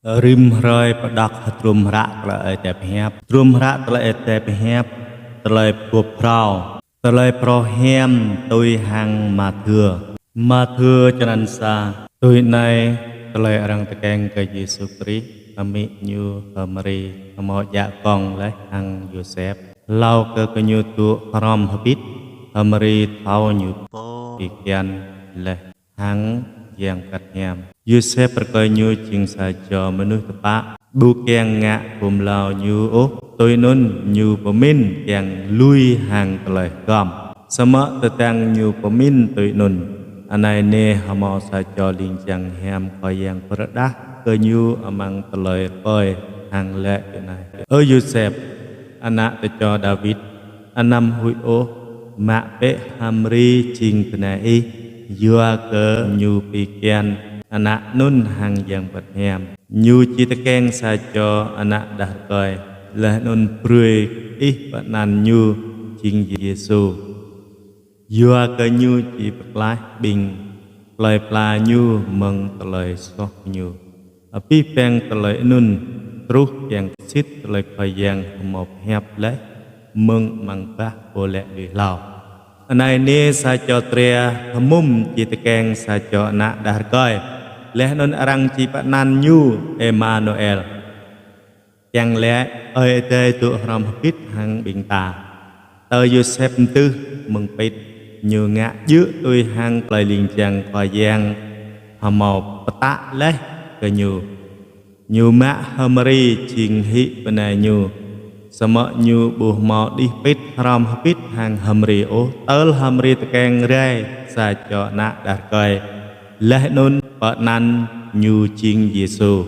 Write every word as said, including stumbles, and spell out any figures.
Rĭm hrơi pơđok hơdrôm hră tơlơi Ơi Adai pơhiăp. Hơdrôm hră tơlơi Ơi Adai pơhiăp, tơlơi pơgop phrâo, tơlơi phrâo hiam tui hăng Mathiơ. Mathiơ črăn sa. Tui anai, tơlơi arăng tơkeng kơ Yêsu Krist, amĭ ñu H'Mari, hơmâo djă gong laih hăng Yôsep. Hlâo kơ gơñu dŏ hrŏm hơbĭt, H'Mari thâo ñu pô pi kian laih hăng Yang Bơngăt Hiam. Yôsep rơkơi ñu jing sa čô mơnuih tơpă, ƀu kiăng ngă gum lao ñu ôh, tui anŭn ñu pơmĭn kiăng lui hăng tơlơi hơgŏm. Samơ̆ tơdang ñu pơmĭn tui anŭn, anai nê hơmâo sa čô ling jang hiam Khua Yang pơrơđah kơ ñu amăng tơlơi rơpơi hăng laĭ tui anai: Ơ Yôsep, ană tơčô Dawid, anăm huĭ ôh mă bĕ H'Mari jing bơnai ih, yua kơ ñu pi kian ană anŭn hăng Yang Bơngăt Hiam. Ñu či tơkeng sa čô ană đah rơkơi, laih anŭn brơi ih pơanăn ñu jing Yêsu. Yua kơ ñu či pơklaih ƀing plơi pla ñu mơ̆ng tơlơi soh ñu. Abih bang tơlơi anŭn truh kiăng sĭt tơlơi Khua Yang hơmâo pơhiăp laih mơ̆ng amăng bah pô laĭ lui hlâo: Anai nê sa čô dra hơmŭm či tơkeng sa čô ană đah rơkơi, laih anŭn arăng či pơanăn ñu Emanuel. Kiăng laĭ: Ơi Adai dŏ hrŏm hơbĭt hăng ƀing ta. Tơ Yôsep mơdưh mơ̆ng pĭt, ñu ngă djơ̆ tui hăng tơlơi ling jang Khua Yang hơmâo pơtă laih kơ ñu. Ñu mă H'Mari jing hĭ bơnai ñu. Samơ̆ ñu ƀu hơmâo đih pĭt hrŏm hơbĭt hăng H'Mari ôh, tơl H'Mari tơkeng rai sa čô ană đah rơkơi, laih anŭn pơanăn ñu jing Yêsu.